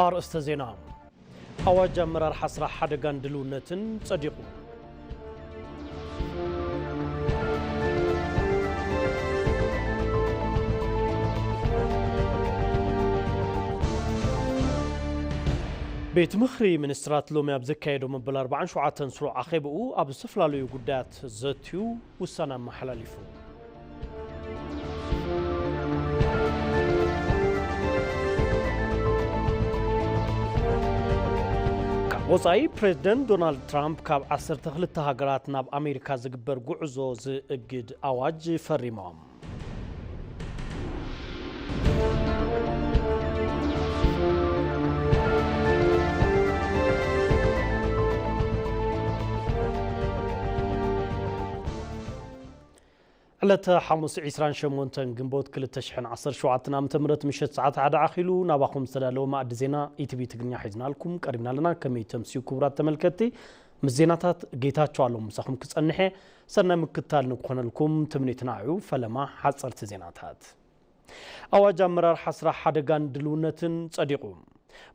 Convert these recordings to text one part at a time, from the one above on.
ኣርእስተ ዜና። ኣዋጅ ኣመራርሓ ስራሕ ሓደጋን ድልውነትን ጸዲቑ። ቤት ምኽሪ ሚኒስትራት ሎሚ ኣብ ዘካየዶ መበል ኣርባዓን ሸውዓተን ስሩዕ ኣኼባኡ ኣብ ዝተፈላለዩ ጉዳያት ዘትዩ ውሳነ ኣመሓላሊፉ። ካብ ወጻኢ፣ ፕሬዝደንት ዶናልድ ትራምፕ ካብ ዓሰርተ ክልተ ሃገራት ናብ ኣሜሪካ ዝግበር ጉዕዞ ዝእግድ ኣዋጅ ፈሪሞም። ዕለተ ሓሙስ ዒስራን ሸሞንተን ግንቦት ክልተ ሽሕን ዓሰርተ ሸውዓተን ዓመተ ምህረት ምሸት ሰዓት ሓደ ኣኺሉ ናባኹም ዝተዳለወ ማእዲ ዜና ኢቲቪ ትግርኛ ሒዝናልኩም ቀሪብና ኣለና። ከመይ ተምስዩ ክቡራት ተመልከትቲ? ምስ ዜናታት ጌታቸው ኣለሙ ምሳኹም ክጸንሕ እየ። ሰናይ ምክትታል ንክኾነልኩም ትምኒትና እዩ። ፈለማ ሓጸርቲ ዜናታት። ኣዋጅ ኣመራርሓ ስራሕ ሓደጋን ድልውነትን ጸዲቑ።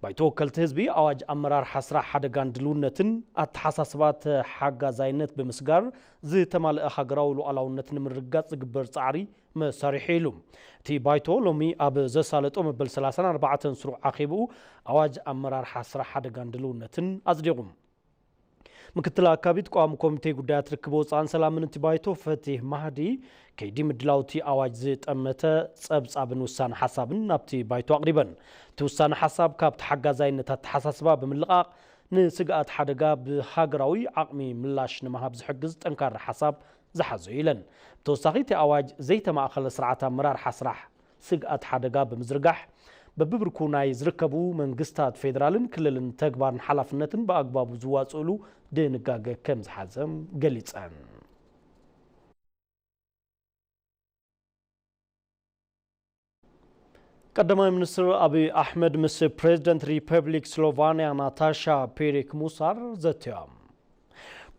ባይቶ ወከልቲ ህዝቢ ኣዋጅ ኣመራርሓ ስራሕ ሓደጋን ድልውነትን ኣተሓሳስባ ተሓጋዛይነት ብምስጋር ዝተማልአ ሃገራዊ ሉዓላውነት ንምርግጋጽ ዝግበር ጻዕሪ መሳሪሒ ኢሉ። እቲ ባይቶ ሎሚ ኣብ ዘሳለጦ መበል ሰላሳን ኣርባዕተን ስሩዕ ኣኼብኡ ኣዋጅ ኣመራርሓ ስራሕ ሓደጋን ድልውነትን ኣጽዲቑ። ምክትል ኣካቢት ቋሚ ኮሚቴ ጉዳያት ርክብ ወፃእን ሰላምን እቲ ባይቶ ፈቲህ ማህዲ፣ ከይዲ ምድላው እቲ ኣዋጅ ዝጠመተ ፀብፃብን ውሳነ ሓሳብን ናብቲ ባይቶ ኣቕሪበን። እቲ ውሳነ ሓሳብ ካብ ተሓጋዛይነት ኣተሓሳስባ ብምልቓቕ ንስግኣት ሓደጋ ብሃገራዊ ዓቕሚ ምላሽ ንምሃብ ዝሕግዝ ጠንካራ ሓሳብ ዝሓዘ እዩ ኢለን። ብተወሳኺ እቲ ኣዋጅ ዘይተማእኸለ ስርዓት ኣመራርሓ ስራሕ ስግኣት ሓደጋ ብምዝርጋሕ፣ በብብርኩ ናይ ዝርከቡ መንግስታት ፌደራልን ክልልን ተግባርን ሓላፍነትን ብኣግባቡ ዝዋፅእሉ ድንጋገ ከም ዝሓዘ ገሊፀን። ቀዳማይ ሚኒስትር ኣብይ ኣሕመድ ምስ ፕሬዝደንት ሪፐብሊክ ስሎቫንያ ናታሻ ፒሪክ ሙሳር ዘትዮም።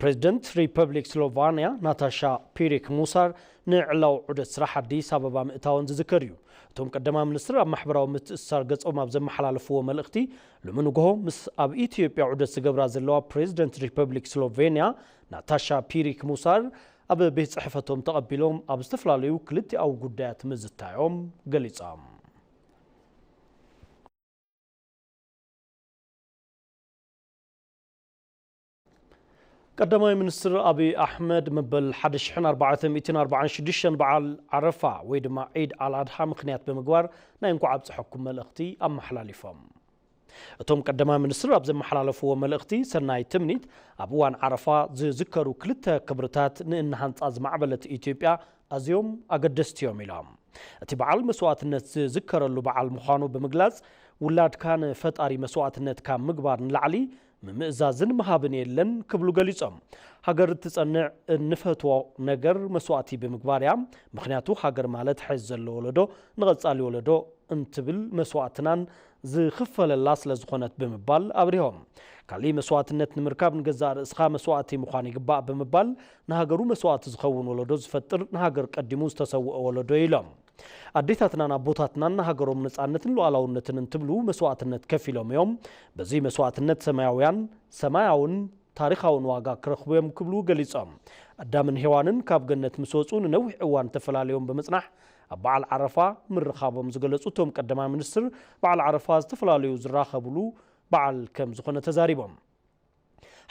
ፕሬዝደንት ሪፐብሊክ ስሎቫንያ ናታሻ ፒሪክ ሙሳር ንዕላዊ ዑደት ስራሕ ኣዲስ ኣበባ ምእታወን ዝዝከር እዩ። እቶም ቀዳማይ ሚኒስትር ኣብ ማሕበራዊ ምትእስሳር ገጾም ኣብ ዘመሓላለፍዎ መልእኽቲ፣ ሎሚ ንግሆ ምስ ኣብ ኢትዮጵያ ዑደት ዝገብራ ዘለዋ ፕሬዝደንት ሪፐብሊክ ስሎቬንያ ናታሻ ፒሪክ ሙሳር ኣብ ቤት ጽሕፈቶም ተቐቢሎም ኣብ ዝተፈላለዩ ክልቲኣዊ ጉዳያት ምዝታዮም ገሊጾም። ቀዳማይ ሚኒስትር ኣብይ ኣሕመድ መበል ሓደ ሽሕን ኣርባዕተ ሚእትን ኣርባዓን ሽዱሽተን በዓል ዓረፋ ወይ ድማ ዒድ ኣል ኣድሃ ምኽንያት ብምግባር ናይ እንኳዕ ኣብፀሐኩም መልእኽቲ ኣመሓላሊፎም። እቶም ቀዳማይ ሚኒስትር ኣብ ዘመሓላለፍዎ መልእኽቲ፣ ሰናይ ትምኒት ኣብ እዋን ዓረፋ ዝዝከሩ ክልተ ክብርታት ንእናሃንፃ ዝማዕበለት ኢትዮጵያ ኣዝዮም ኣገደስቲ እዮም ኢሎም። እቲ በዓል መስዋእትነት ዝዝከረሉ በዓል ምዃኑ ብምግላጽ፣ ውላድካ ንፈጣሪ መስዋእትነት ካብ ምግባር ንላዕሊ ምምእዛዝን ምሃብን የለን ክብሉ ገሊጾም። ሃገር እትጸንዕ እንፈትዎ ነገር መስዋእቲ ብምግባር እያ። ምኽንያቱ ሃገር ማለት ሕዚ ዘሎ ወለዶ ንቐጻሊ ወለዶ እንትብል መስዋእትናን ዝኽፈለላ ስለ ዝኾነት ብምባል ኣብሪሆም። ካሊእ መስዋእትነት ንምርካብ ንገዛእ ርእስኻ መስዋእቲ ምዃን ይግባእ ብምባል ንሃገሩ መስዋእቲ ዝኸውን ወለዶ ዝፈጥር ንሃገር ቀዲሙ ዝተሰውአ ወለዶ እዩ ኢሎም። ኣዴታትናን ኣቦታትናን ንሃገሮም ነጻነትን ሉዓላውነትን እንትብሉ መስዋእትነት ከፊሎም እዮም። በዚ መስዋእትነት ሰማያውያን ሰማያውን ታሪኻውን ዋጋ ክረኽቡ እዮም ክብሉ ገሊጾም። ኣዳምን ሄዋንን ካብ ገነት ምስ ወጹ ንነዊሕ እዋን ተፈላለዮም ብምጽናሕ ኣብ በዓል ዓረፋ ምርኻቦም ዝገለጹ እቶም ቀዳማይ ሚኒስትር፣ በዓል ዓረፋ ዝተፈላለዩ ዝራኸብሉ በዓል ከም ዝኾነ ተዛሪቦም።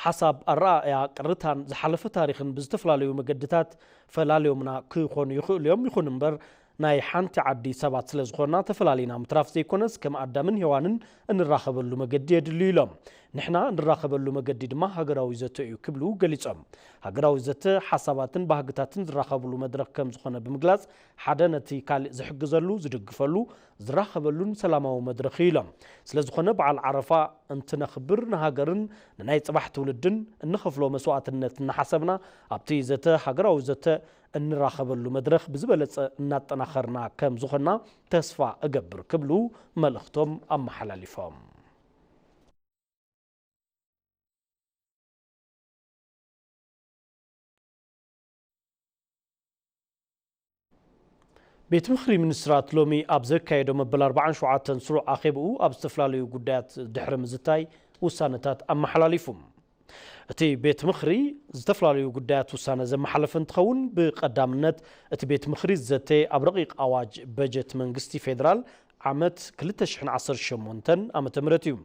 ሓሳብ፣ ኣረኣእያ፣ ቅርታን ዝሓለፈ ታሪኽን ብዝተፈላለዩ መገድታት ፈላልዮምና ክኾኑ ይኽእሉ እዮም። ይኹን እምበር ናይ ሓንቲ ዓዲ ሰባት ስለ ዝኾንና ተፈላሊና ምትራፍ ዘይኮነስ ከም ኣዳምን ሄዋንን እንራኸበሉ መገዲ የድልዩ ኢሎም። ንሕና እንራኸበሉ መገዲ ድማ ሃገራዊ ዘተ እዩ ክብሉ ገሊጾም። ሃገራዊ ዘተ ሓሳባትን ባህግታትን ዝራኸብሉ መድረኽ ከም ዝኾነ ብምግላጽ ሓደ ነቲ ካልእ ዝሕግዘሉ፣ ዝድግፈሉ፣ ዝራኸበሉን ሰላማዊ መድረኽ እዩ ኢሎም። ስለ ዝኾነ በዓል ዓረፋ እንትነኽብር ንሃገርን ንናይ ጽባሕ ትውልድን እንኸፍሎ መስዋእትነት እናሓሰብና ኣብቲ ዘተ ሃገራዊ ዘተ እንራኸበሉ መድረኽ ብዝበለጸ እናጠናኸርና ከም ዝኾንና ተስፋ እገብር ክብሉ መልእኽቶም ኣመሓላሊፎም። ቤት ምኽሪ ሚኒስትራት ሎሚ ኣብ ዘካየዶ መበል ኣርባዓን ሸውዓተን ስሩዕ ኣኼብኡ ኣብ ዝተፈላለዩ ጉዳያት ድሕሪ ምዝታይ ውሳነታት ኣመሓላሊፉ። እቲ ቤት ምኽሪ ዝተፈላለዩ ጉዳያት ውሳነ ዘመሓለፈ እንትኸውን፣ ብቐዳምነት እቲ ቤት ምኽሪ ዝዘተየ ኣብ ረቂቕ ኣዋጅ በጀት መንግስቲ ፌዴራል ዓመት ክልተ ሽሕን ዓሰርተ ሸሞንተን ዓመተ ምህረት እዩ።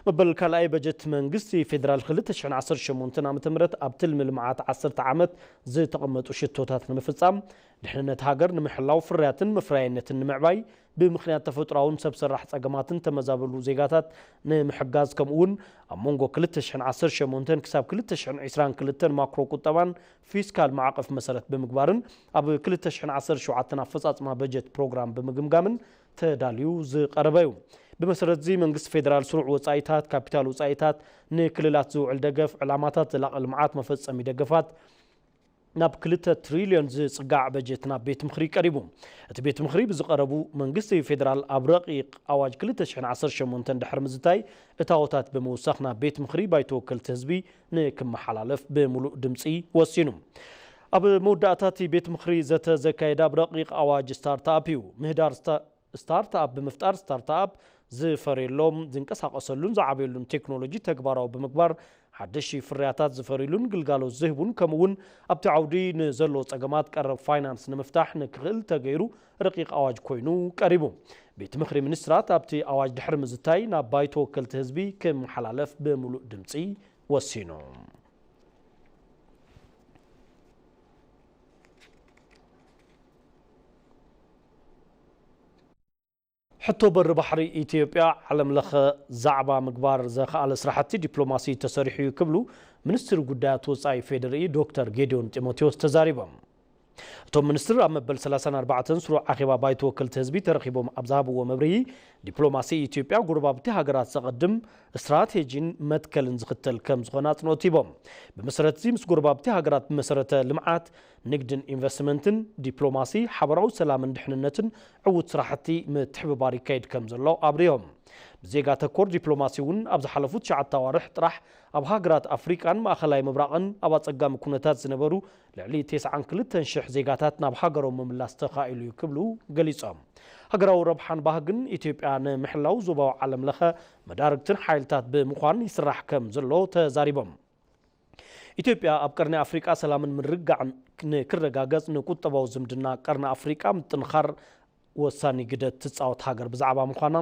መበል ካልኣይ በጀት መንግስቲ ፌዴራል ክልተ ሽሕን ዓሰርተ ሸሞንተን ዓመተ ምህረት ኣብ ትልሚ ልምዓት ዓሰርተ ዓመት ዝተቐመጡ ሽቶታት ንምፍጻም፣ ድሕንነት ሃገር ንምሕላው፣ ፍርያትን መፍረያይነትን ንምዕባይ፣ ብምኽንያት ተፈጥሮኣውን ሰብ ሰራሕ ጸገማትን ተመዛበሉ ዜጋታት ንምሕጋዝ፣ ከምኡ እውን ኣብ መንጎ ክልተ ሽሕን ዓሰርተ ሸሞንተን ክሳብ ክልተ ሽሕን ዕስራን ክልተን ማክሮ ቁጠባን ፊስካል ማዕቐፍ መሰረት ብምግባርን ኣብ ክልተ ሽሕን ዓሰርተ ሸውዓተን ኣፈጻጽማ በጀት ፕሮግራም ብምግምጋምን ተዳልዩ ዝቐረበ እዩ። ብመሰረት እዚ መንግስቲ ፌዴራል ስሩዕ ወጻኢታት፣ ካፒታል ወጻኢታት፣ ንክልላት ዝውዕል ደገፍ፣ ዕላማታት ዘላቒ ልምዓት መፈጸሚ ደገፋት፣ ናብ ክልተ ትሪልዮን ዝጽጋዕ በጀት ናብ ቤት ምኽሪ ቀሪቡ። እቲ ቤት ምኽሪ ብዝቐረቡ መንግስቲ ፌዴራል ኣብ ረቂቕ ኣዋጅ ክልተ ሽሕን ዓሰርተ ሸሞንተን ድሕሪ ምዝታይ እታዎታት ብምውሳኽ ናብ ቤት ምኽሪ ባይቶ ወከልቲ ህዝቢ ንክመሓላለፍ ብምሉእ ድምፂ ወሲኑ። ኣብ መወዳእታ እቲ ቤት ምኽሪ ዘተ ዘካየደ ኣብ ረቂቕ ኣዋጅ ስታርትኣፕ እዩ። ምህዳር ስታ-፣ ስታርትኣፕ ብምፍጣር ስታርትኣፕ ዝፈርየሎም፣ ዝንቀሳቐሰሉን ዝዓብየሉን ቴክኖሎጂ ተግባራዊ ብምግባር ሓደሽቲ ፍርያታት ዝፈርዩሉን ግልጋሎት ዝህቡን ከምኡ እውን ኣብቲ ዓውዲ ንዘለዎ ጸገማት ቀረብ ፋይናንስ ንምፍታሕ ንክኽእል ተገይሩ ረቂቕ ኣዋጅ ኮይኑ ቀሪቡ። ቤት ምኽሪ ሚኒስትራት ኣብቲ ኣዋጅ ድሕሪ ምዝታይ ናብ ባይቶ ወከልቲ ህዝቢ ክመሓላለፍ ብምሉእ ድምፂ ወሲኑ። ሕቶ በሪ ባሕሪ ኢትዮጵያ ዓለም ለኸ ዛዕባ ምግባር ዘኸኣለ ስራሕቲ ዲፕሎማሲ ተሰሪሑ እዩ ክብሉ ሚኒስትር ጉዳያት ወፃኢ ፌዴሪኢ ዶክተር ጌዲዮን ጢሞቴዎስ ተዛሪቦም። እቶም ሚኒስትር ኣብ መበል ሰላሳን ኣርባዕተን ስሩዕ ኣኼባ ባይቶ ወከልቲ ህዝቢ ተረኺቦም ኣብ ዝሃብዎ መብርሂ፣ ዲፕሎማሲ ኢትዮጵያ ጎረባብቲ ሃገራት ዘቐድም ስትራቴጂን መትከልን ዝኽተል ከም ዝኾነ ኣጽንኦት ሂቦም። ብመሰረት እዚ ምስ ጎረባብቲ ሃገራት ብመሰረተ ልምዓት፣ ንግድን ኢንቨስትመንትን፣ ዲፕሎማሲ፣ ሓበራዊ ሰላምን ድሕንነትን ዕዉት ስራሕቲ ምትሕብባር ይካየድ ከም ዘሎ ኣብሪሆም። ብዜጋ ተኮር ዲፕሎማሲ እውን ኣብ ዝሓለፉ ትሽዓተ ኣዋርሕ ጥራሕ ኣብ ሃገራት ኣፍሪቃን ማእኸላይ ምብራቕን ኣብ ኣጸጋሚ ኩነታት ዝነበሩ ልዕሊ ተስዓን ክልተን ሽሕ ዜጋታት ናብ ሃገሮም ምምላስ ተኻኢሉ እዩ ክብሉ ገሊጾም። ሃገራዊ ረብሓን ባህግን ኢትዮጵያ ንምሕላው ዞባዊ ዓለም ለኸ መዳርግትን ሓይልታት ብምዃን ይስራሕ ከም ዘሎ ተዛሪቦም። ኢትዮጵያ ኣብ ቀርኒ ኣፍሪቃ ሰላምን ምርግጋዕን ንክረጋገጽ ንቁጠባዊ ዝምድና ቀርኒ ኣፍሪቃ ምጥንኻር ወሳኒ ግደ ትጻወት ሃገር ብዛዕባ ምዃና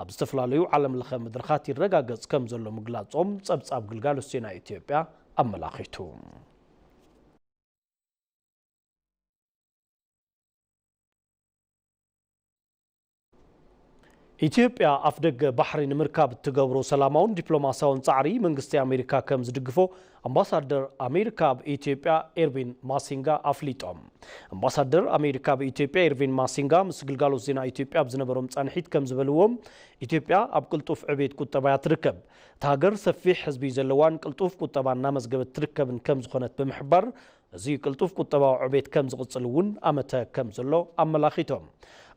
ኣብ ዝተፈላለዩ ዓለም ለኸ መድረኻት ይረጋገጽ ከም ዘሎ ምግላጾም ጸብጻብ ግልጋሎት ዜና ኢትዮጵያ ኣመላኺቱ። ኢትዮጵያ ኣፍደገ ባሕሪ ንምርካብ እትገብሮ ሰላማውን ዲፕሎማሲያውን ጻዕሪ መንግስቲ ኣሜሪካ ከም ዝድግፎ ኣምባሳደር ኣሜሪካ ኣብ ኢትዮጵያ ኤርቪን ማሲንጋ ኣፍሊጦም። ኣምባሳደር ኣሜሪካ ኣብ ኢትዮጵያ ኤርቪን ማሲንጋ ምስ ግልጋሎት ዜና ኢትዮጵያ ኣብ ዝነበሮም ጻንሒት ከም ዝበልዎም፣ ኢትዮጵያ ኣብ ቅልጡፍ ዕቤት ቁጠባ እያ ትርከብ። እታ ሃገር ሰፊሕ ህዝቢ ዘለዋን ቅልጡፍ ቁጠባ እናመዝገበት ትርከብን ከም ዝኾነት ብምሕባር፣ እዚ ቅልጡፍ ቁጠባዊ ዕቤት ከም ዝቕጽል እውን ኣመተ ከም ዘሎ ኣመላኺቶም።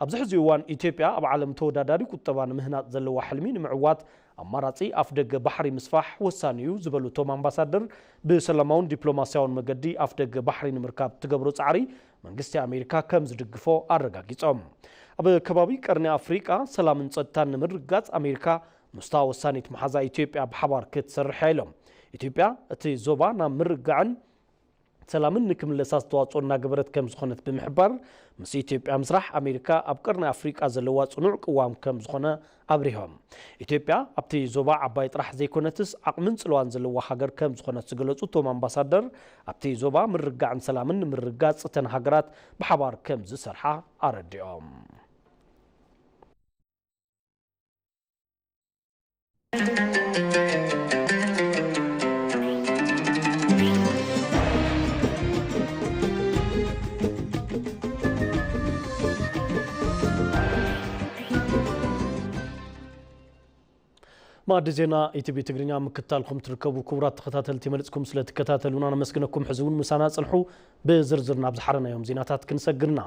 ኣብዚ ሕዚ እዋን ኢትዮጵያ ኣብ ዓለም ተወዳዳሪ ቁጠባ ንምህናጽ ዘለዋ ሕልሚ ንምዕዋት ኣማራጺ ኣፍደገ ባሕሪ ምስፋሕ ወሳኒ እዩ ዝበሉ እቶም ኣምባሳደር፣ ብሰላማውን ዲፕሎማሲያውን መገዲ ኣፍደገ ባሕሪ ንምርካብ ትገብሮ ጻዕሪ መንግስቲ ኣሜሪካ ከም ዝድግፎ ኣረጋጊጾም። ኣብ ከባቢ ቀርኒ ኣፍሪቃ ሰላምን ጸጥታን ንምርግጋጽ ኣሜሪካ ምስታ ወሳኒት መሓዛ ኢትዮጵያ ብሓባር ክትሰርሕ እያ ኢሎም። ኢትዮጵያ እቲ ዞባ ናብ ምርግጋዕን ሰላምን ንክምለስ ኣስተዋፅኦ እናገበረት ከም ዝኾነት ብምሕባር፣ ምስ ኢትዮጵያ ምስራሕ ኣሜሪካ ኣብ ቀርኒ ኣፍሪቃ ዘለዋ ፅኑዕ ቅዋም ከም ዝኾነ ኣብሪሆም። ኢትዮጵያ ኣብቲ ዞባ ዓባይ ጥራሕ ዘይኮነትስ ዓቕምን ፅልዋን ዘለዋ ሃገር ከም ዝኾነት ዝገለፁ እቶም ኣምባሳደር፣ ኣብቲ ዞባ ምርግጋዕን ሰላምን ንምርግጋፅ እተን ሃገራት ብሓባር ከም ዝሰርሓ ኣረዲኦም። መኣዲ ዜና ኢቲቪ ትግርኛ ምክታልኩም ትርከቡ ክቡራት ተኸታተልቲ፣ መሊጽኩም ስለ ትከታተሉና ነመስግነኩም። ሕዚ እውን ምሳና ጽንሑ። ብዝርዝር ናብ ዝሓረናዮም ዜናታት ክንሰግርና።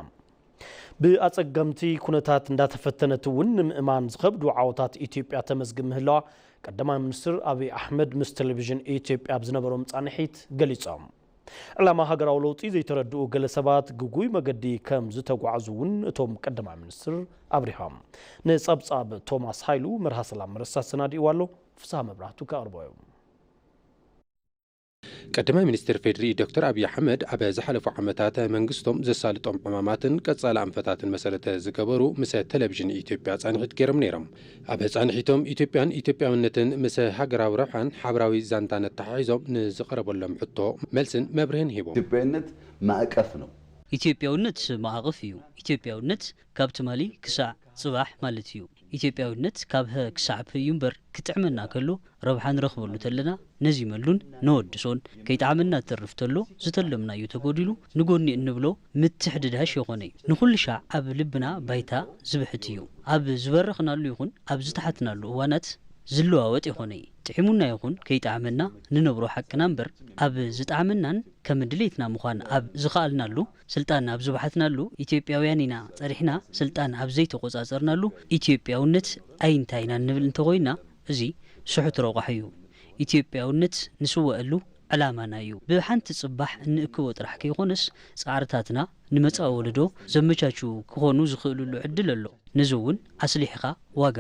ብኣጸገምቲ ኩነታት እንዳተፈተነት እውን ንምእማን ዝኸብዱ ዓወታት ኢትዮጵያ ተመዝግብ ምህላዋ ቀዳማይ ሚኒስትር ኣብይ ኣሕመድ ምስ ቴሌቪዥን ኢትዮጵያ ኣብ ዝነበሮም ጻንሒት ገሊጾም። ዕላማ ሃገራዊ ለውጢ ዘይተረድኡ ገለ ሰባት ግጉይ መገዲ ከም ዝተጓዕዙ እውን እቶም ቀዳማይ ሚኒስትር ኣብሪሆም። ንጸብጻብ ቶማስ ሃይሉ መርሃ ሰላም መረሳ ኣሰናዲእዋ ኣሎ። ፍስሃ መብራህቱ ከቕርቦ እዩ። ቀዳማይ ሚኒስትር ፌዴሪ ዶክተር ኣብይ ኣሕመድ ኣብ ዝሓለፉ ዓመታት መንግስቶም ዘሳልጦም ዕማማትን ቀጻሊ ኣንፈታትን መሰረት ዝገበሩ ምስ ቴሌቪዥን ኢትዮጵያ ጻንሒት ገይሮም ነይሮም። ኣብ ጻንሒቶም ኢትዮጵያን ኢትዮጵያውነትን ምስ ሃገራዊ ረብሓን ሓበራዊ ዛንታን ኣተሓሒዞም ንዝቐረበሎም ሕቶ መልስን መብርህን ሂቦም። ኢትዮጵያዊነት ማዕቀፍ ነው። ኢትዮጵያውነት ማዕቐፍ እዩ። ኢትዮጵያውነት ካብ ትማሊ ክሳዕ ጽባሕ ማለት እዩ። ኢትዮጵያውነት ካብ ሀ ክሳዕ ፕ እዩ እምበር ክጥዕመና ከሎ ረብሓ ንረኽበሉ ተለና ነዚመሉን ነወድሶን፣ ከይጠዓመና ትርፍ ተሎ ዝተለምናዮ ተጎዲሉ ንጎኒ እንብሎ ምትሕድዳሽ ይኾነ እዩ። ንኹሉ ሻዕ ኣብ ልብና ባይታ ዝብሕት እዩ። ኣብ ዝበረኽናሉ ይኹን ኣብ ዝተሓትናሉ እዋናት ዝለዋወጥ ይኾነ እዩ። ጥዒሙና ይኹን ከይጠዓመና ንነብሮ ሓቅና እምበር ኣብ ዝጠዓመናን ከም ድሌትና ምዃን ኣብ ዝኸኣልናሉ፣ ስልጣን ኣብ ዝበሓትናሉ ኢትዮጵያውያን ኢና ጸኒሕና፣ ስልጣን ኣብ ዘይተቖጻጸርናሉ ኢትዮጵያውነት ኣይንታይ ኢና እንብል እንተኾይና፣ እዚ ስሑት ረቋሒ እዩ። ኢትዮጵያውነት ንስወኣሉ ዕላማና እዩ። ብሓንቲ ጽባሕ እንእክቦ ጥራሕ ከይኾነስ፣ ጻዕርታትና ንመጻኢ ወለዶ ዘመቻችዉ ክኾኑ ዝኽእልሉ ዕድል ኣሎ። ነዚ እውን ኣስሊሕኻ ዋጋ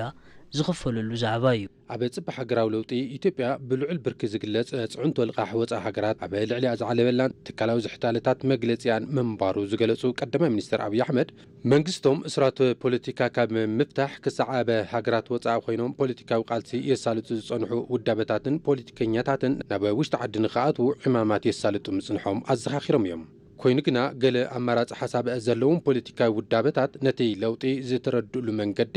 ዝኽፈለሉ ዛዕባ እዩ። ኣብ ጽባሕ ሃገራዊ ለውጢ፣ ኢትዮጵያ ብልዑል ብርኪ ዝግለጽ ጽዕንቶ ልቓሕ ወጻኢ ሃገራት ኣብ ልዕሊኣ ዝዓለበላን ትካላዊ ዝሕታለታት መግለጺኣን ምንባሩ ዝገለጹ ቀዳማይ ሚኒስትር ኣብይ ኣሕመድ፣ መንግስቶም እስራት ፖለቲካ ካብ ምፍታሕ ክሳዕ ኣብ ሃገራት ወጻኢ ኮይኖም ፖለቲካዊ ቃልሲ የሳልጡ ዝጸንሑ ውዳበታትን ፖለቲከኛታትን ናብ ውሽጢ ዓዲ ንኽኣትዉ ዕማማት የሳልጡ ምጽንሖም ኣዘኻኺሮም እዮም። ኮይኑ ግና፣ ገለ ኣማራጺ ሓሳብ ዘለዎም ፖለቲካዊ ውዳበታት ነቲ ለውጢ ዝተረድእሉ መንገዲ፣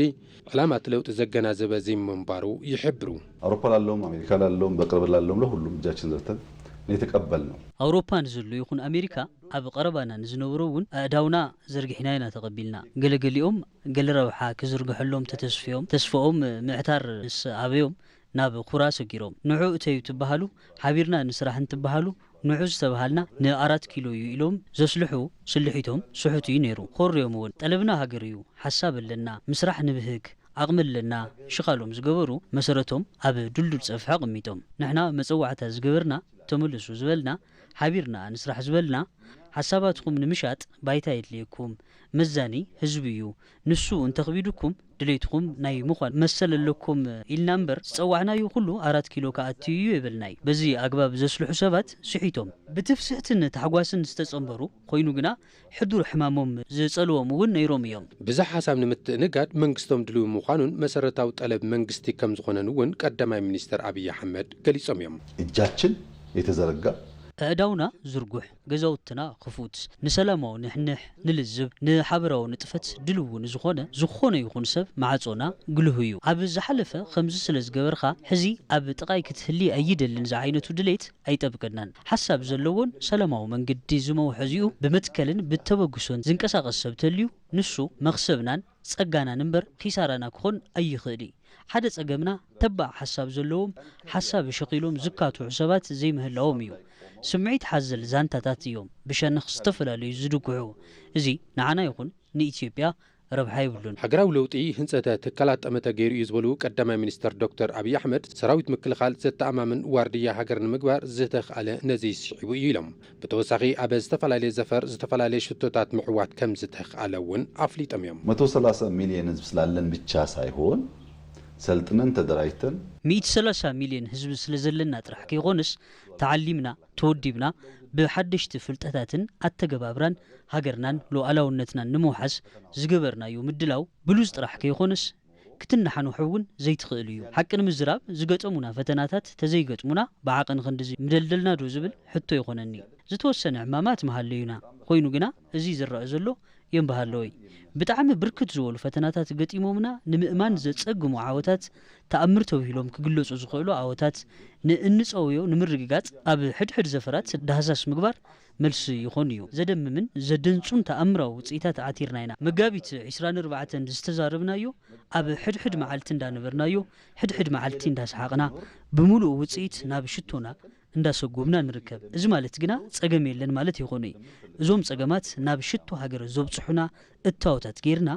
ዕላማ እቲ ለውጢ ዘገናዘበ ዘይምንባሩ ይሕብሩ። ኣውሮፓ ላለውም፣ ኣሜሪካ ላለውም፣ በቅርብ ላለውም ለሁሉም እጃችን ዘርተን ነው የተቀበልነው። ኣውሮፓ ንዘሎ ይኹን ኣሜሪካ ኣብ ቀረባና ንዝነበሩ እውን ኣእዳውና ዘርጊሕና ኢና ተቐቢልና። ገለገሊኦም ገለ ረብሓ ክዝርግሐሎም ተተስፍዮም፣ ተስፋኦም ምዕታር ምስ ኣበዮም ናብ ኩራ ሰጊሮም። ንዑ እተዩ ትበሃሉ፣ ሓቢርና ንስራሕ እንትበሃሉ፣ ንዑ ዝተበሃልና ንኣራት ኪሎ እዩ ኢሎም ዘስልሑ ስልሒቶም ስሑት እዩ ነይሩ። ኮርዮም እውን ጠለብና ሃገር እዩ፣ ሓሳብ ኣለና፣ ምስራሕ ንብህግ፣ ዓቕሚ ኣለና፣ ሽኻሎም ዝገበሩ መሰረቶም ኣብ ድልዱል ጸፍሒ ኣቐሚጦም። ንሕና መጸዋዕታ ዝገበርና፣ ተመለሱ ዝበልና፣ ሓቢርና ንስራሕ ዝበልና፣ ሓሳባትኩም ንምሻጥ ባይታ የድልየኩም፣ መዛኒ ህዝቢ እዩ፣ ንሱ እንተኽቢዱኩም ድሌትኩም ናይ ምዃን መሰል ኣለኩም ኢልና እምበር፣ ዝጸዋዕናዮ ኩሉ ኣራት ኪሎ ክኣቱ እዩ የበልናይ። በዚ ኣግባብ ዘስልሑ ሰባት ስሒቶም። ብትፍስሕትን ታሕጓስን ዝተጸንበሩ ኮይኑ ግና፣ ሕዱር ሕማሞም ዝጸልዎም እውን ነይሮም እዮም። ብዝሕ ሓሳብ ንምትእንጋድ መንግስቶም ድልው ምዃኑን መሰረታዊ ጠለብ መንግስቲ ከም ዝኾነን እውን ቀዳማይ ሚኒስትር ኣብይ ኣሕመድ ገሊጾም እዮም። እጃችን የተዘረጋ ኣእዳውና ዝርጉሕ፣ ገዛውትና ክፉት፣ ንሰላማዊ ንሕንሕ፣ ንልዝብ፣ ንሓበራዊ ንጥፈት ድልው ንዝኾነ፣ ዝኾነ ይኹን ሰብ ማዕጾና ግሉህ እዩ። ኣብ ዝሓለፈ ከምዚ ስለ ዝገበርካ፣ ሕዚ ኣብ ጥቓይ ክትህሊ ኣይደልን ዝዓይነቱ ድሌት ኣይጠብቀናን። ሓሳብ ዘለዎን ሰላማዊ መንገዲ ዝመውሐዚኡ ብመትከልን ብተበግሶን ዝንቀሳቐስ ሰብ ተልዩ፣ ንሱ መኽሰብናን ጸጋናን እምበር ኺሳራና ክኾን ኣይኽእል እዩ። ሓደ ጸገምና፣ ተባዕ ሓሳብ ዘለዎም፣ ሓሳብ ሸኺሎም ዝካትዑ ሰባት ዘይምህላዎም እዩ። ስምዒት ሓዘል ዛንታታት እዮም ብሸነኽ ዝተፈላለዩ ዝድግሑ። እዚ ንዓና ይኹን ንኢትዮጵያ ረብሓ የብሉን። ሃገራዊ ለውጢ ህንጸት ትካላት ጠመተ ገይሩ እዩ ዝበሉ ቀዳማይ ሚኒስትር ዶክተር ኣብይ ኣሕመድ፣ ሰራዊት ምክልኻል ዘተኣማምን ዋርድያ ሃገር ንምግባር ዝተኽኣለ ነዚ ስዒቡ እዩ ኢሎም። ብተወሳኺ፣ ኣብ ዝተፈላለየ ዘፈር ዝተፈላለየ ሽቶታት ምዕዋት ከም ዝተኽኣለ እውን ኣፍሊጦም እዮም። መቶ ሰላሳ ሚሊዮን ህዝብ ስላለን ብቻ ሳይሆን፣ ሰልጥነን ተደራጅተን፣ ሚእቲ ሰላሳ ሚልዮን ህዝቢ ስለ ዘለና ጥራሕ ከይኾነስ፣ ተዓሊምና፣ ተወዲብና፣ ብሓደሽቲ ፍልጠታትን ኣተገባብራን ሃገርናን ሉዓላውነትናን ንምውሓስ ዝገበርናዮ ምድላው ብሉጽ ጥራሕ ከይኾነስ፣ ክትነሓንሖ እውን ዘይትኽእል እዩ። ሓቂ ንምዝራብ፣ ዝገጠሙና ፈተናታት ተዘይገጥሙና፣ ብዓቐን ክንድዚ ምደልደልና ዶ ዝብል ሕቶ ይኾነኒ። ዝተወሰነ ዕማማት ምሃለዩና። ኮይኑ ግና፣ እዚ ዝረኣ ዘሎ የንበሃለወይ። ብጣዕሚ ብርክት ዝበሉ ፈተናታት ገጢሞምና፣ ንምእማን ዘጸግሙ ዓወታት፣ ተኣምር ተብሂሎም ክግለጹ ዝኽእሉ ዓወታት፣ ንእንጸውዮ ንምርግጋጽ ኣብ ሕድሕድ ዘፈራት ዳህሳስ ምግባር መልሲ ይኾን እዩ። ዘደምምን ዘደንጹን ተኣምራዊ ውጽኢታት ዓቲርና ኢና። መጋቢት ዕስራን ኣርባዕተን ዝተዛረብናዮ፣ ኣብ ሕድሕድ መዓልቲ እንዳነበርናዮ፣ ሕድሕድ መዓልቲ እንዳሰሓቕና፣ ብምሉእ ውጽኢት ናብ ሽቶና እንዳሰጎምና ንርከብ። እዚ ማለት ግና ጸገም የለን ማለት ይኾነይ። እዞም ጸገማት ናብ ሽቶ ሃገር ዘብጽሑና እታወታት ጌርና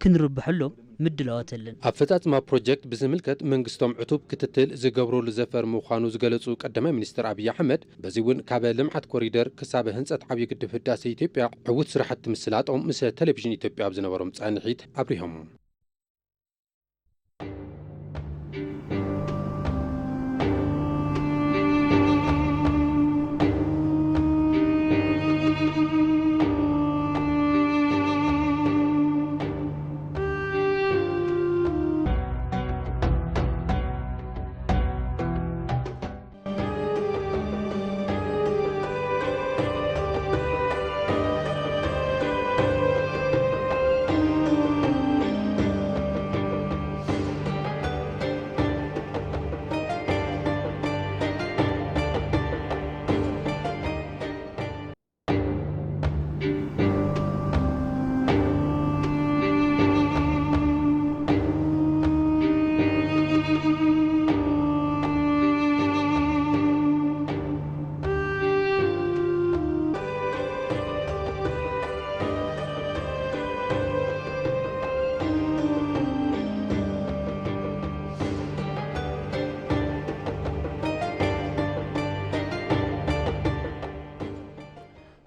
ክንርብሐሎም ምድላዋት ኣለን። ኣፈጻጽማ ፕሮጀክት ብዝምልከት መንግስቶም ዕቱብ ክትትል ዝገብረሉ ዘፈር ምዃኑ ዝገለጹ ቀዳማይ ሚኒስትር ኣብይ ኣሕመድ፣ በዚ እውን ካብ ልምዓት ኮሪደር ክሳብ ህንጸት ዓብዪ ግድብ ህዳሴ ኢትዮጵያ ዕዉት ስራሕቲ ምስላጦም ምስ ቴሌቪዥን ኢትዮጵያ ኣብ ዝነበሮም ጻንሒት ኣብሪሆም።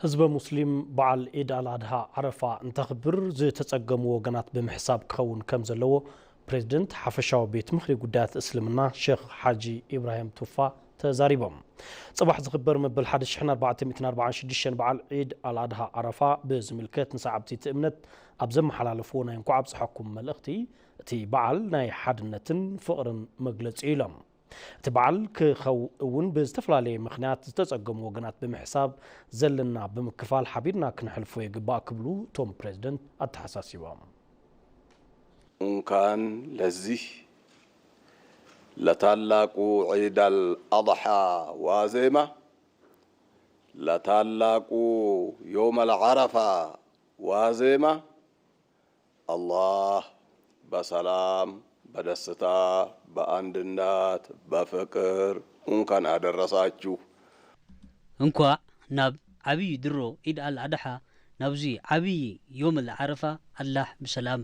ህዝበ ሙስሊም በዓል ዒድ ኣልኣድሃ ዓረፋ እንተኽብር ዝተጸገሙ ወገናት ብምሕሳብ ክኸውን ከም ዘለዎ ፕሬዝደንት ሓፈሻዊ ቤት ምኽሪ ጉዳያት እስልምና ሸኽ ሓጂ ኢብራሂም ቱፋ ተዛሪቦም። ጽባሕ ዝኽበር መበል ሓደ ሽሕን ኣርባዕተ ሚእትን ኣርባዓን ሽዱሽተን በዓል ዒድ ኣልኣድሃ ዓረፋ ብዝምልከት ንሰዓብቲ እቲ እምነት ኣብ ዘመሓላለፍዎ ናይ እንኳዕ ኣብጽሐኩም መልእኽቲ፣ እቲ በዓል ናይ ሓድነትን ፍቕርን መግለጺ እዩ ኢሎም። እቲ በዓል ክኸውን ብዝተፈላለየ ምኽንያት ዝተጸገሙ ወገናት ብምሕሳብ ዘለና ብምክፋል ሓቢርና ክነሕልፎ ይግባእ ክብሉ እቶም ፕሬዝደንት ኣተሓሳሲቦም። እንኳን ለዚህ ለታላቁ ዒድ አልአድሓ ዋዜማ፣ ለታላቁ ዮም አልዓረፋ ዋዜማ አላህ በሰላም፣ በደስታ፣ በአንድነት፣ በፍቅር እንኳን አደረሳችሁ። እንኳዕ ናብ ዓብዪ ድሮ ዒድ ኣል ኣድሓ፣ ናብዚ ዓብዪ ዮም ኣል ዓረፋ ኣላህ ብሰላም፣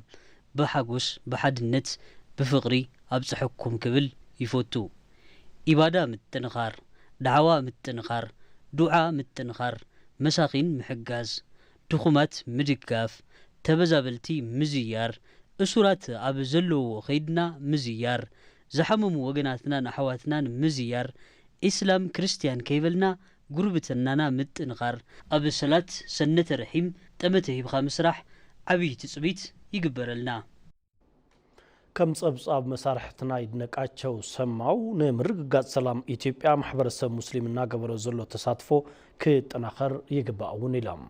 ብሓጎስ፣ ብሓድነት፣ ብፍቕሪ ኣብፀሐኩም ክብል ይፈቱ። ኢባዳ ምጥንኻር፣ ዳዕዋ ምጥንኻር፣ ዱዓ ምጥንኻር፣ መሳኺን ምሕጋዝ፣ ድኹማት ምድጋፍ፣ ተበዛበልቲ ምዝያር፣ እሱራት ኣብ ዘለውዎ ኸይድና ምዝያር፣ ዝሓመሙ ወገናትናን ኣሕዋትናን ምዝያር፣ ኢስላም ክርስትያን ከይበልና ጉርብትናና ምጥንኻር፣ ኣብ ሰላት ሰነተ ረሒም ጠመተ ሂብኻ ምስራሕ ዓብዪ ትፅቢት ይግበረልና። ከም ጸብጻብ መሳርሕትና ይድነቃቸው ሰማው፣ ንምርግጋጽ ሰላም ኢትዮጵያ ማሕበረሰብ ሙስሊም እናገበሮ ዘሎ ተሳትፎ ክጠናኸር ይግባእ እውን ኢሎም።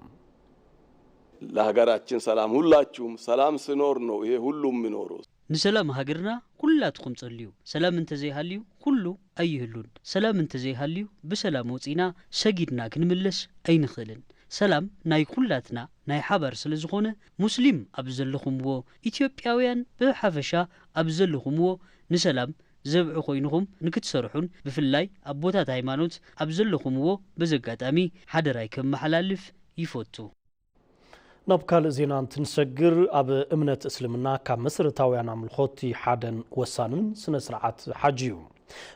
ለሀገራችን ሰላም፣ ሁላችሁም ሰላም ስኖር ነው ይሄ ሁሉ የሚኖረው። ንሰላም ሃገርና ኩላትኹም ጸልዩ። ሰላም እንተዘይሃልዩ ኩሉ ኣይህሉን። ሰላም እንተዘይሃልዩ ብሰላም ወጺና ሰጊድና ክንምለስ ኣይንኽእልን። ሰላም ናይ ኩላትና ናይ ሓባር ስለ ዝኾነ ሙስሊም ኣብ ዘለኹምዎ ኢትዮጵያውያን ብሓፈሻ ኣብ ዘለኹምዎ ንሰላም ዘብዒ ኮይንኹም ንክትሰርሑን ብፍላይ ኣቦታት ሃይማኖት ኣብ ዘለኹምዎ በዚ ኣጋጣሚ ሓደራይ ከመሓላልፍ ይፈቱ። ናብ ካልእ ዜና እንትንሰግር፣ ኣብ እምነት እስልምና ካብ መሰረታውያን ኣምልኾት እቲ ሓደን ወሳንን ስነ ስርዓት ሓጂ እዩ።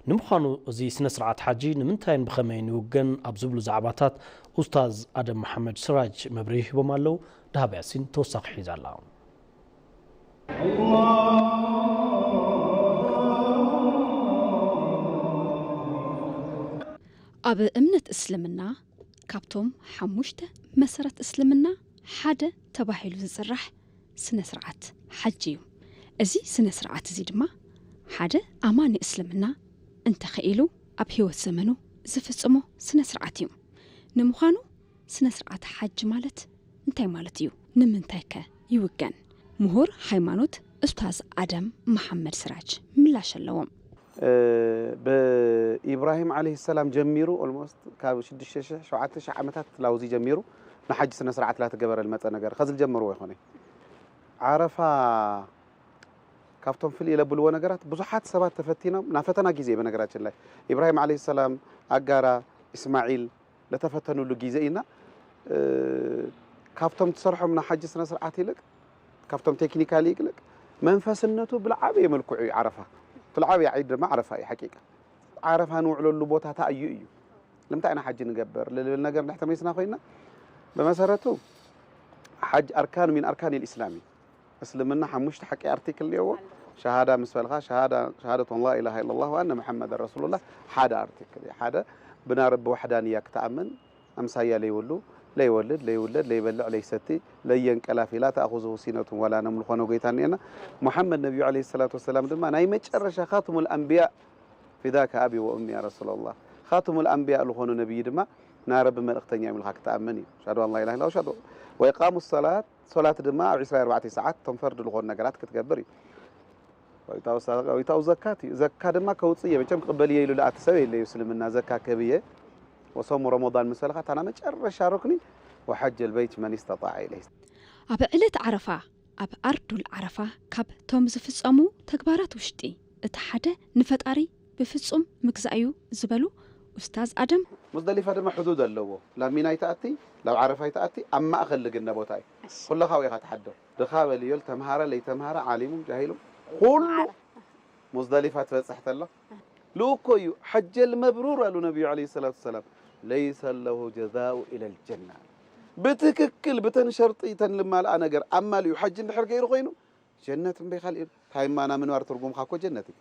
ንምዃኑ እዚ ስነ ስርዓት ሓጂ ንምንታይን ብኸመይን ይውገን ኣብ ዝብሉ ዛዕባታት ኡስታዝ ኣደም መሓመድ ስራጅ መብርሂ ሂቦም ኣለዉ። ደሃብ ያሲን ተወሳኺ ሒዛ ኣላ። ኣብ እምነት እስልምና ካብቶም ሓሙሽተ መሰረት እስልምና ሓደ ተባሂሉ ዝፅራሕ ስነ ስርዓት ሓጂ እዩ። እዚ ስነ ስርዓት እዚ ድማ ሓደ ኣማኒ እስልምና እንተኸኢሉ ኣብ ህይወት ዘመኑ ዝፍፅሞ ስነ ስርዓት እዩ። ንምዃኑ ስነ ስርዓት ሓጂ ማለት እንታይ ማለት እዩ? ንምንታይ ከ ይውገን? ምሁር ሃይማኖት ኡስታዝ ኣደም መሓመድ ስራጅ ምላሽ ኣለዎም። ብኢብራሂም ዓለይሂ ሰላም ጀሚሩ ኦልሞስት ካብ ሽዱሽተ ሽሕ ሸውዓተ ሽሕ ዓመታት ላውዚ ጀሚሩ ንሓጅ ስነ ስርዓት ላተገበረ ልመፀ ነገር ከዚ ልጀመርዎ ይኾነ ዓረፋ ካብቶም ፍልይ ለብልዎ ነገራት ብዙሓት ሰባት ተፈቲኖም ናፈተና ግዜ በነገራችን ላይ ኢብራሂም ዓለይሂ ሰላም ኣጋራ ኢስማዒል ለተፈተኑሉ ግዜ ኢና ካብቶም ትሰርሖም ንሓጂ ስነ ስርዓት ይልቅ ካብቶም ቴክኒካሊ ይግለቅ መንፈስነቱ ብልዓበየ መልክዑ እዩ ዓረፋ። እቲ ልዓበየ ዓይድ ድማ ዓረፋ እዩ ሓቂቃ። ዓረፋ ንውዕለሉ ቦታ እንታይ እዩ እዩ? ንምንታይ ኢና ሓጂ ንገብር? ልብል ነገር እንድሕር ተመሊስና ኮይና፣ ብመሰረቱ ሓጅ ኣርካን ሚን ኣርካን ልእስላም እዩ። እስልምና ሓሙሽተ ሓቂ ኣርቲክል እኒኦዎ። ሸሃዳ ምስ በልኻ፣ ሸሃዳ፣ ሸሃደቱ ኣን ላ ኢላሃ ኢለላህ ወኣነ ሙሐመደን ረሱሉላህ ሓደ ኣርቲክል እዩ። ሓደ ብናረቢ ዋሕዳንያ ክትኣምን፣ ኣምሳያ ለይብሉ፣ ለይወልድ፣ ለይውለድ፣ ለይበልዕ፣ ለይሰቲ፣ ለየንቀላፍ ኢላ ተኣኹዙሁ ሲነቱን ወላ ነውም ዝኾነ ጎይታ እኒኤና። ሙሐመድ ነቢዩ ዓለይሂ ሰላቱ ወሰላም ድማ ናይ መጨረሻ ካትሙል ኣንብያ ፊዳከ ኣቢ ወኡሚ ያ ረሱለላህ። ካትሙል ኣንብያ ዝኾኑ ነቢይ ድማ ናይ ረቢ መልእኽተኛ እዮም ኢልካ ክትኣምን እዩ። ኣሽሃዱ ኣን ላ ኢላሃ ኢለላህ ወኣሽሃዱ ወኢቃሙ ሰላት፣ ሶላት ድማ ኣብ ዕስራ ኣርባዕተ ሰዓት እቶም ፈርዲ ዝኾኑ ነገራት ክትገብር እዩ። ወኢታኡ ሰደቃ፣ ወኢታኡ ዘካት እዩ። ዘካ ድማ ከውፅእ እየ፣ መቸም ክቕበል እየ ኢሉ ዝኣቲ ሰብ የለ እዩ እስልምና። ዘካ ክህብ እየ፣ ወሰሙ ረመዳን ምስ በልካ፣ እታ ናይ መጨረሻ ሩክኒ፣ ወሐጀል በይት መን ስተጣዐ ኢለይህ። ኣብ ዕለት ዓረፋ ኣብ ኣርዱል ዓረፋ ካብቶም ዝፍጸሙ ተግባራት ውሽጢ እቲ ሓደ ንፈጣሪ ብፍጹም ምግዛእ እዩ ዝበሉ ኡስታዝ ኣደም። ሙዝደሊፋ ድማ ሕዱድ ኣለዎ። ላብ ሚና ይትኣቲ፣ ላብ ዓረፋ ይትኣቲ፣ ኣብ ማእኸል ልግነ ቦታ እዩ። ኩለኻ ኢኻ ትሓዶ። ድኻ በልዮ፣ ልተምሃረ ለይተምሃረ፣ ዓሊሙ ጃሂሉ፣ ኩሉ ሙዝደሊፋ ትበጽሕ ተሎ። ልኡኮ እዩ። ሐጀል መብሩር ኣሉ ነቢዩ ዓለይሂ ሰላቱ ወሰላም፣ ለይሰ ለሁ ጀዛኡ ኢለል ጀና። ብትክክል ብተን ሸርጢ ተን ልማልኣ ነገር ኣማልኡ ሓጂ እንድሕር ገይሩ ኮይኑ፣ ጀነት እምበይ ካልእ የብሉ። ታይማና ምንባር ትርጉምካ እኮ ጀነት እዩ።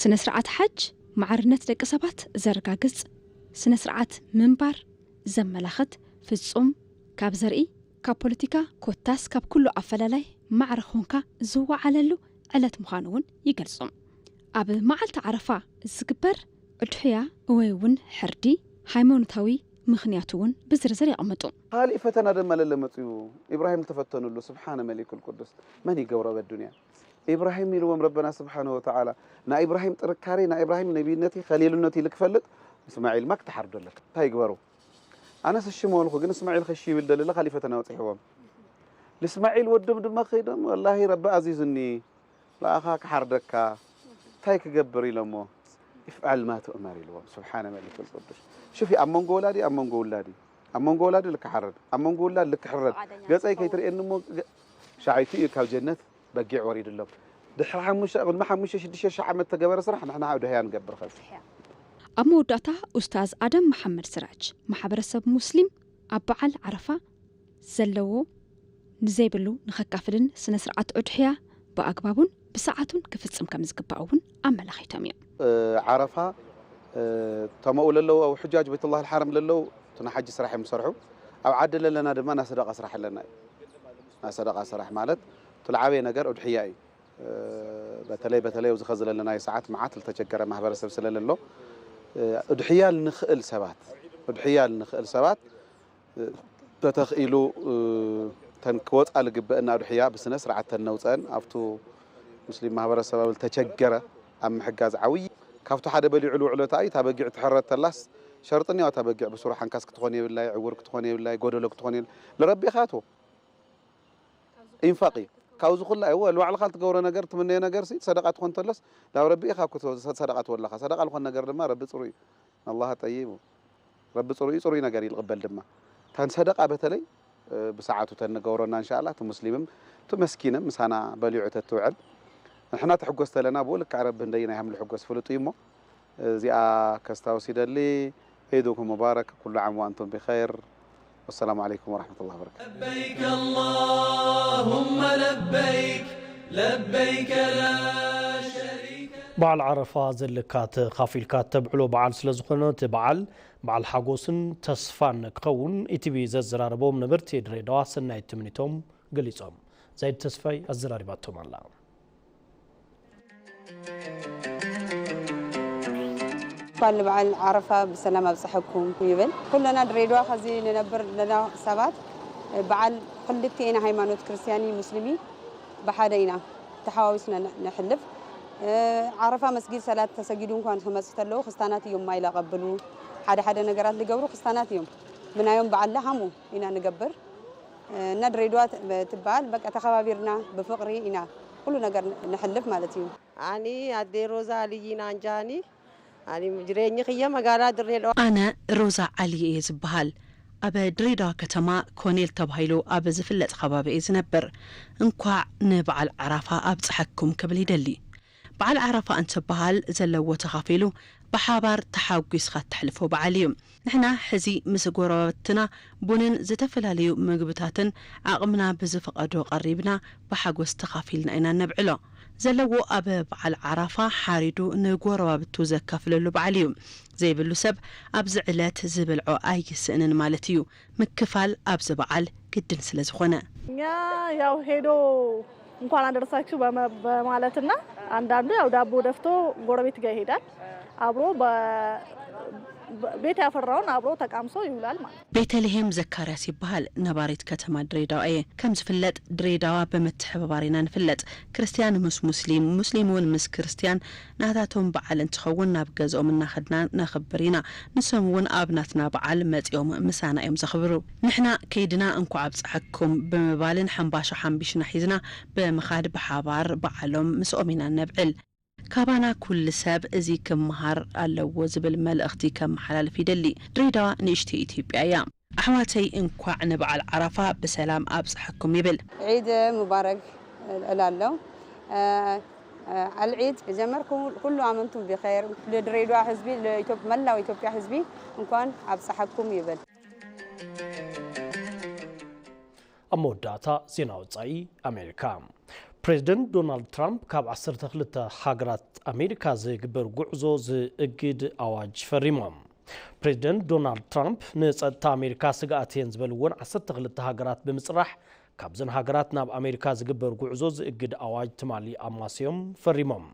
ስነ ስርዓት ሓጅ ማዕርነት ደቂ ሰባት ዘረጋግጽ ስነ ስርዓት ምንባር ዘመላኽት ፍጹም ካብ ዘርኢ ካብ ፖለቲካ ኮታስ ካብ ኩሉ ኣፈላላይ ማዕረ ኾንካ ዝወዓለሉ ዕለት ምዃኑ እውን ይገልጹ። ኣብ መዓልቲ ዓረፋ ዝግበር እድሕያ ወይ እውን ሕርዲ ሃይማኖታዊ ምኽንያቱ እውን ብዝርዝር የቐምጡ። ካሊእ ፈተና ድማ ለለ መፅዩ። ኢብራሂም ዝተፈተኑሉ ስብሓነ መሊኩል ቅዱስ መን ይገብሮ በዱንያ ኢብራሂም ኢልዎም ረበና ስብሓነ ወተዓላ። ናይ ኢብራሂም ጥንካሬ ናይ ኢብራሂም ነቢይነቲ ከሊልነቲ ኢሉ ክፈልጥ እስማዒል ማ ክትሓርዶ ኣለካ እንታይ ይግበሩ? ኣነስ እሺ ምበልኹ ግን እስማዒል ከሺ ይብል ደለለ ካሊእ ፈተና በፂሕዎም። ልስማዒል ወዶም ድማ ከይዶም ወላሂ ረቢ ኣዚዙኒ ለኣኻ ክሓርደካ እንታይ ክገብር ኢሎሞ ኢፍዓል ማ ትእመር ኢልዎም ስብሓነ መሊክ ልቅዱስ ሽፊ ኣብ መንጎ ወላዲ ኣብ መንጎ ውላዲ ኣብ መንጎ ወላዲ ልክሓረድ ኣብ መንጎ ውላድ ልክሕረድ ገፀይ ከይትርእየኒ እሞ ሻዓይቱ እዩ ካብ ጀነት በጊዕ ወሪድሎም ድሕሪ ሓሙሽተ ቅድሚ ሓሙሽተ ሽዱሽተ ሺሕ ዓመት ተገበረ ስራሕ ንሕና ኣብ ድህያ ንገብር ኸዚ ኣብ መወዳእታ ኡስታዝ ኣደም መሓመድ ስራጅ ማሕበረሰብ ሙስሊም ኣብ በዓል ዓረፋ ዘለዎ ንዘይብሉ ንኸካፍልን ስነ ስርዓት ዑድሕያ ብኣግባቡን ብሰዓቱን ክፍፅም ከምዝግባእ እውን ኣመላኺቶም እዮም። ዓረፋ ተመኡ ለለዉ ኣብ ሕጃጅ ቤትላህ ልሓረም ለለዉ እቲ ናይ ሓጂ ስራሕ እዮም ዝሰርሑ ኣብ ዓዲ ለለና ድማ ናይ ሰደቃ ስራሕ ኣለና እዩ ናይ ሰደቃ ስራሕ ማለት እቲ ልዓበየ ነገር ኡድሕያ እዩ በተለይ በተለይ ኣብዚ ኸዚ ለለናዮ ሰዓት መዓት ልተቸገረ ማህበረሰብ ስለ ለሎ ኡድሕያ ልንኽእል ሰባት ኡድሕያ ልንኽእል ሰባት ተተኽኢሉ ተን ክወፃ ልግበአና ኡድሕያ ብስነ ስርዓት ተነውፀአን ኣብቱ ሙስሊም ማህበረሰብ ኣብ ልተቸገረ ኣብ ምሕጋዝ ዓብዪ ካብቱ ሓደ በሊዑ ልውዕሎ ተኣዩ እታ በጊዕ ትሕረድ ተላስ ሸርጥን ያው እታ በጊዕ ብስሩ ሓንካስ ክትኾን የብላይ ዕውር ክትኾን የብላይ ጎደሎ ክትኾን የብላይ ልረቢኻቶ ኢንፋቅ እዩ ካብዚ ኩላ እወ ልባዕልኻ ልትገብሮ ነገር ትምነዮ ነገር ሲ ሰደቃ ትኾን ተሎስ ናብ ረቢ ኢኻ ሰደቃ ትወለኻ ሰደቃ ልኾን ነገር ድማ ረቢ ፅሩ እዩ ኣላህ ጠይቡ ረቢ ፅሩይ ፅሩይ ነገር ይልቕበል ድማ ታን ሰደቃ በተለይ ብሰዓቱ ተንገብሮና እንሻላ እቲ ሙስሊምም እቲ መስኪንም ምሳና በሊዑ ተትውዕል ንሕና ትሕጎስ ተለና ብኡ ልክዕ ረቢ እንደይ ናይ ሃምሉ ሕጎስ ፍሉጥ እዩ እሞ እዚኣ ከስታውስ ይደሊ ዒዱኩም ሙባረክ ኩሉ ዓም ወኣንቱም ብኸይር ወሰላሙ ዓለይኩም ወረሕመቱላሂ ወበረካቱ። لبيك اللهم لبيك لبيك لا شريك لك. በዓል ዓረፋ ዘለካ ተኻፊልካ ተብዕሎ በዓል ስለዝኾነ እቲ በዓል በዓል ሓጎስን ተስፋን ክኸውን ኢቲቪ ዘዘራረቦም ነበርቲ ድሬዳዋ ሰናይ ትምኒቶም ገሊጾም። ዛይድ ተስፋይ ኣዘራሪባቶም ኣላ። እንኳን ለበዓል ዓረፋ ብሰላም ኣብፀሐኩም ይብል። ኩለና ድሬዳዋ ከዚ ንነብር ለና ሰባት በዓል ክልቲኤና ሃይማኖት ክርስትያኒ ሙስሊሚ ብሓደ ኢና ተሓዋዊስና ነሕልፍ። ዓረፋ መስጊድ ሰላት ተሰጊዱ እንኳን ክመፁ ተለዉ ክስታናት እዮም ማይ ለቐብሉ ሓደ ሓደ ነገራት ልገብሩ ክስታናት እዮም። ብናዮም በዓል ለሃሙ ኢና ንገብር። እና ድሬዳዋ ትበሃል በቃ ተኸባቢርና ብፍቕሪ ኢና ኩሉ ነገር ንሕልፍ ማለት እዩ። ኣኒ ኣዴ ሮዛ ኣልይና እንጃኒ ኣኒ ጅሬኝ ክየ መጋላ ድሬዳዋ። ኣነ ሮዛ ዓሊ እየ ዝበሃል። ኣብ ድሬዳዋ ከተማ ኮኔል ተባሂሉ ኣብ ዝፍለጥ ከባቢ እየ ዝነብር። እንኳዕ ንበዓል ዓራፋ ኣብፀሐኩም ክብል ይደሊ። በዓል ዓራፋ እንትበሃል ዘለዎ ተኻፊሉ ብሓባር ተሓጒስካ እተሕልፎ በዓል እዩ። ንሕና ሕዚ ምስ ጎረባብትና ቡንን ዝተፈላለዩ ምግብታትን ዓቕምና ብዝፈቐዶ ቀሪብና ብሓጎስ ተኻፊልና ኢና ነብዕሎ። ዘለዎ ኣብ በዓል ዓራፋ ሓሪዱ ንጎረባብቱ ዘካፍለሉ በዓል እዩ። ዘይብሉ ሰብ ኣብዚ ዕለት ዝበልዖ ኣይስእንን ማለት እዩ። ምክፋል ኣብዚ በዓል ግድን ስለ ዝኾነ። እኛ ያው ሄዶ እንኳን አደረሳችሁ በመ- በማለትና አንዳንዱ ያው ዳቦ ደፍቶ ጎረቤት ጋር ይሄዳል። አብሮ በ- በ- ቤት ያፈራውን አብሮ ተቃምሶ ይውላል ማለት ነው። ቤተልሔም ዘካርያስ ይበሃል። ነባሪት ከተማ ድሬዳዋ እየ። ከም ዝፍለጥ ድሬዳዋ ብምትሕብባር ኢና ንፍለጥ። ክርስትያን ምስ ሙስሊም፣ ሙስሊም እውን ምስ ክርስትያን ናታቶም በዓል እንትኸውን ናብ ገዝኦም እናኸድና ነኽብር ኢና። ንሶም እውን ኣብ ናትና በዓል መፂኦም ምሳና እዮም ዘኽብሩ። ንሕና ከይድና እንኳዕ ኣብፀሐኩም ብምባልን ሕምባሻ ሓምቢሽና ሒዝና ብምኻድ ብሓባር በዓሎም ምስኦም ኢና ነብዕል። ካባና ኩሉ ሰብ እዚ ክመሃር ኣለዎ ዝብል መልእኽቲ ከመሓላልፍ ይደሊ። ድሬዳዋ ንእሽተይ ኢትዮጵያ እያ። ኣሕዋተይ እንኳዕ ንበዓል ዓራፋ ብሰላም ኣብፀሐኩም ይብል። عيد مبارك እላለሁ። አልዒድ ጀመርኩ ኩሉ ኣመንቱ ብኸይር ለድሬዳዋ ህዝቢ ለኢትዮጵ- መላው ኢትዮጵያ ህዝቢ እንኳን ኣብፀሐኩም ይብል። ኣብ መወዳእታ ዜና ወጻኢ ኣሜሪካ። ፕሬዚደንት ዶናልድ ትራምፕ ካብ ዓሰርተ ክልተ ሃገራት ኣሜሪካ ዝግበር ጉዕዞ ዝእግድ ኣዋጅ ፈሪሞም። ፕሬዚደንት ዶናልድ ትራምፕ ንጸጥታ ኣሜሪካ ስግኣት እየን ዝበልወን ዓሰርተ ክልተ ሃገራት ብምጽራሕ ካብዘን ሃገራት ናብ ኣሜሪካ ዝግበር ጉዕዞ ዝእግድ ኣዋጅ ትማሊ ኣማስዮም ፈሪሞም።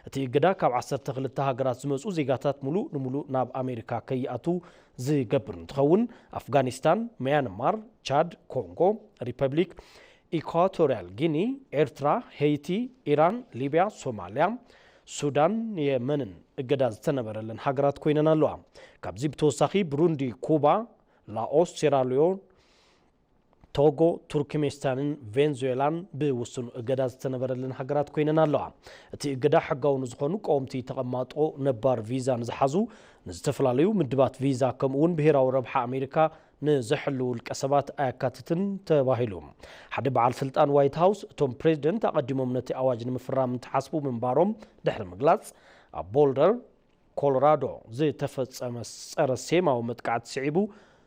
እቲ እገዳ ካብ ዓሰርተ ክልተ ሃገራት ዝመጹ ዜጋታት ሙሉእ ንሙሉእ ናብ ኣሜሪካ ከይኣትዉ ዝገብር እንትኸውን ኣፍጋኒስታን፣ ምያንማር፣ ቻድ፣ ኮንጎ ሪፐብሊክ፣ ኢኳቶሪያል ጊኒ፣ ኤርትራ፣ ሄይቲ፣ ኢራን፣ ሊብያ፣ ሶማልያ፣ ሱዳን፣ የመንን እገዳ ዝተነበረለን ሃገራት ኮይነን ኣለዋ። ካብዚ ብተወሳኺ ብሩንዲ፣ ኩባ፣ ላኦስ፣ ሴራሊዮን፣ ቶጎ፣ ቱርክሜስታንን ቬንዙዌላን ብውሱኑ እገዳ ዝተነበረለን ሃገራት ኮይነን ኣለዋ። እቲ እገዳ ሕጋዊ ንዝኾኑ ቀወምቲ ተቐማጦ ነባር ቪዛ ንዝሓዙ ንዝተፈላለዩ ምድባት ቪዛ ከምኡ እውን ብሄራዊ ረብሓ ኣሜሪካ ንዘሕሉ ውልቀ ሰባት ኣየካትትን ተባሂሉ። ሓደ በዓል ስልጣን ዋይት ሃውስ እቶም ፕሬዚደንት ኣቐዲሞም ነቲ ኣዋጅ ንምፍራም እንትሓስቡ ምንባሮም ድሕሪ ምግላፅ ኣብ ቦልደር ኮሎራዶ ዝተፈጸመ ጸረ ሴማዊ መጥቃዕቲ ስዒቡ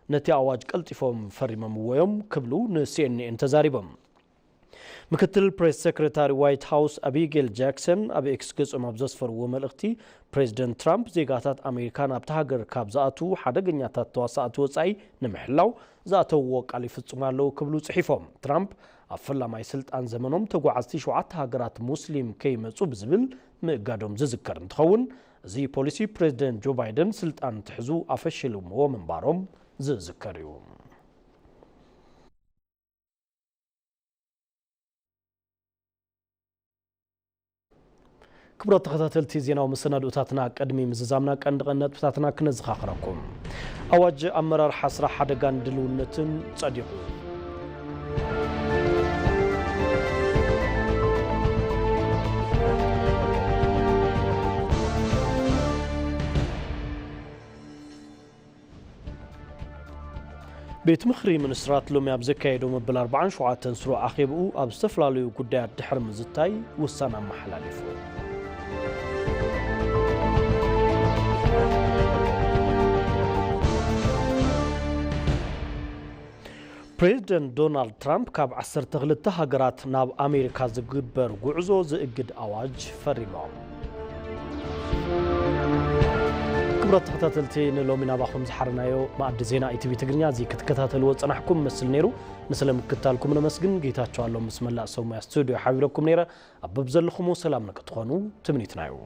ነቲ ኣዋጅ ቀልጢፎም ፈሪሞምዎ እዮም ክብሉ ንሲኤንኤን ተዛሪቦም። ምክትል ፕሬስ ሴክሬታሪ ዋይት ሃውስ ኣቢጌል ጃክሰን ኣብ ኤክስ ገጾም ኣብ ዘስፈርዎ መልእኽቲ ፕሬዚደንት ትራምፕ ዜጋታት ኣሜሪካ ናብቲ ሃገር ካብ ዝኣትዉ ሓደገኛታት ተዋሳእቲ ወጻኢ ንምሕላው ዝኣተውዎ ቃል ይፍጽሙ ኣለዉ ክብሉ ጽሒፎም። ትራምፕ ኣብ ፈላማይ ስልጣን ዘመኖም ተጓዓዝቲ ሸውዓተ ሃገራት ሙስሊም ከይመጹ ብዝብል ምእጋዶም ዝዝከር እንትኸውን እዚ ፖሊሲ ፕሬዚደንት ጆ ባይደን ስልጣን እንትሕዙ ኣፈሽልምዎ ምንባሮም ዝዝከር እዩ። ክቡራት ተኸታተልቲ ዜናዊ መሰናድኦታትና ቅድሚ ምዝዛምና ቀንዲ ቀንዲ ነጥብታትና ክነዘኻኽረኩም። ኣዋጅ ኣመራርሓ ስራሕ ሓደጋን ድልውነትን ጸዲቑ። ቤት ምኽሪ ሚኒስትራት ሎሚ ኣብ ዘካየዶ መበል ኣርባዓን ሸውዓተን ስሩዕ ኣኼብኡ ኣብ ዝተፈላለዩ ጉዳያት ድሕሪ ምዝታይ ውሳነ ኣመሓላሊፉ። ፕሬዚደንት ዶናልድ ትራምፕ ካብ ዓሰርተ ክልተ ሃገራት ናብ ኣሜሪካ ዝግበር ጉዕዞ ዝእግድ ኣዋጅ ፈሪሞም። ክቡራት ተኸታተልቲ ንሎሚ ናባኹም ዝሓረናዮ መኣዲ ዜና ኢቲቪ ትግርኛ እዚ ክትከታተልዎ ጸናሕኩም መስል ነይሩ። ንስለ ምክታልኩም ነመስግን። ጌታቸው ኣሎ ምስ መላእ ሰብ ሙያ ስቱዲዮ ሓቢረኩም ነይረ። ኣብ በብዘለኹሞ ሰላም ንክትኾኑ ትምኒትና እዩ።